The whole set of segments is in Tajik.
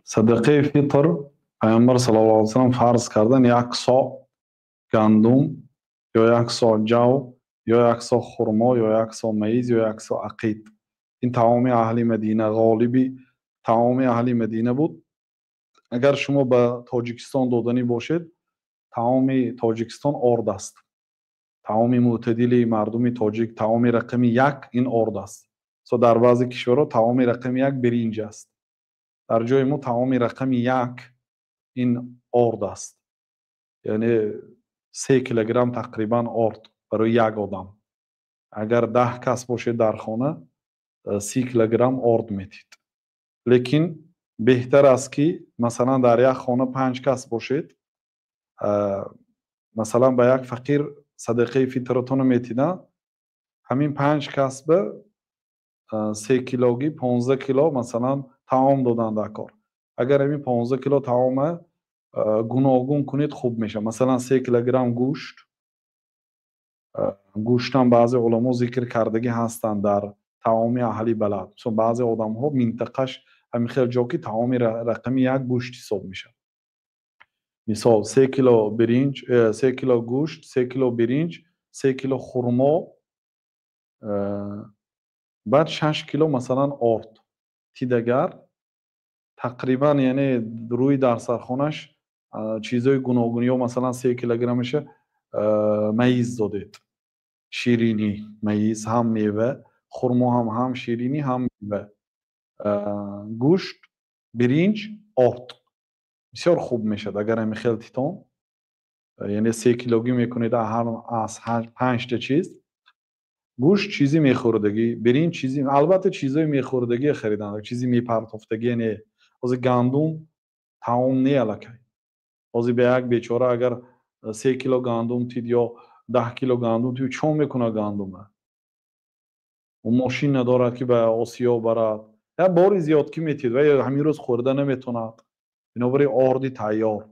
Садақаи фитр Пайғамбар саллаллоҳу алайҳи васаллам фарз кардан як со гандум ё як со ҷав ё як со хурмо ё як со маиз ё як со ақид. Ин таоми аҳли Мадина, ғолиби таоми аҳли Мадина буд. Агар шумо ба Тоҷикистон доданӣ бошед, таоми Тоҷикистон орд аст. Таоми мӯътадили мардуми тоҷик, таоми рақами як ин орд аст. Со дар баъзе кишварҳо таоми рақами як биринҷ аст. Дар ҷои мо таоми рақами як ин орд аст. Яъне 3 килограмм тақрибан орд барои як одам. Агар 10 кас бошед дар хона, 30 килограмм орд метид. Лекин беҳтар аст, ки масалан дар як хона панҷ кас бошед, масалан, ба як фақир садақаи фитратонро метиданд, ҳамин панҷ кас ба 3 килогӣ 15 кило масалан таом доданд дар кор. Агар ҳамин 15 кило таома гуногун кунед, хуб мешавад. Масалан, 3 килограмм гӯшт. Гӯштам баъзе уламо зикр кардагӣ ҳастанд дар таоми аҳли балад. Баъзе одамҳо минтақаш ҳамин хел ҷо, ки таоми рақами як гӯшт ҳисоб мешавад. Мисол, 3 кило биринҷ, 3 кило гӯшт, 3 кило биринҷ, 3 кило хурмо, баъд 6 кило масалан орд тидагар тақрибан, яъне рӯи дарсархонаш чизҳои гуногун. Ё масалан 3 килограммаша маиз додед, ширинӣ, маиз ҳам мева, хурмо ҳам ширинӣ, ҳам мева, гӯшт, биринҷ, орд бисёр хуб мешавад. Агар ҳамин хел титон, яъне 3 килогӣ мекунед аз панҷта чиз: гӯшт чизи мехӯрдагӣ, биринҷ чизи, албатта, чизҳои мехӯрдагӣ харидан, чизи мепартофтагӣ не. Ҳозир гандум таом не аллакай. Ҳозир ба як бечора агар 3 кило гандум тид ё 10 кило гандум тид, чо мекунад гандума? Ӯ мошин надорад, ки ба Осиё барад. Як бори зиёд ки метид ва ҳамин рӯз хӯрда наметавонад. Бинобар ин орди тайёр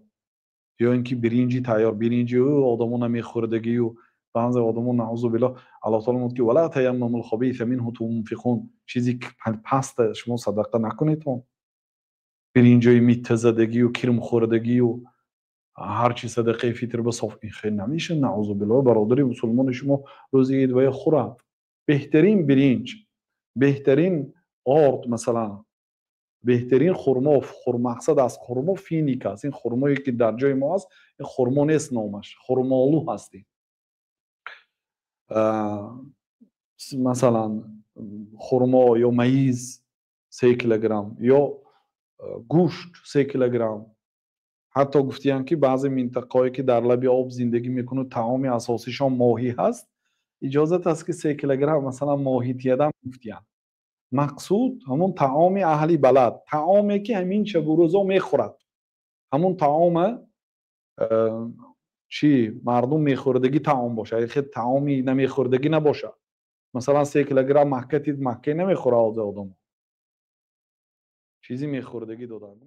ё ин ки биринҷи тайёр. Биринҷи ӯ одамо намехӯрдагию баъзе одамо, наъузу биллоҳ, Аллоҳ таоло мегӯяд, ки ولا تيمموا الخبيث منه تنفقون, чизи паста шумо садақа накунедон. Биринҷои миттазадагию кирмхӯрдагию ҳарчи садақаи фитр ба соф, ин хел намешавад, наъузу биллоҳ. Бародари мусулмони шумо рӯзи ид вая хӯрад. Беҳтарин биринҷ, беҳтарин орд, масалан, беҳтарин хурмо. Мақсад аз хурмо финик аст. Ин хурмое ки дар ҷои мо аст, ин хурмо нест, номаш хурмолу ҳаст ин. Масалан, хурмо ё маиз 3 килограмм ё гӯшт 3 килограмм. Ҳатто гуфтиянд, ки баъзе минтақаҳое, ки дар лаби об зиндагӣ мекунад, таоми асосишон моҳӣ ҳаст, иҷозат аст, ки 3 килограмм масалан моҳӣ тиядам, гуфтиянд. Мақсуд ҳамон таоми аҳли балад, таоме ки ҳамин шабу рӯзо мехӯрад, ҳамон таома чӣ мардум мехӯрдагӣ таом бошад, хел таоми намехӯрдагӣ набошад. Масалан, 3 килограмм макка тид, макка намехӯра ҳозир одамо. Чизи мехӯрдагӣ доданд.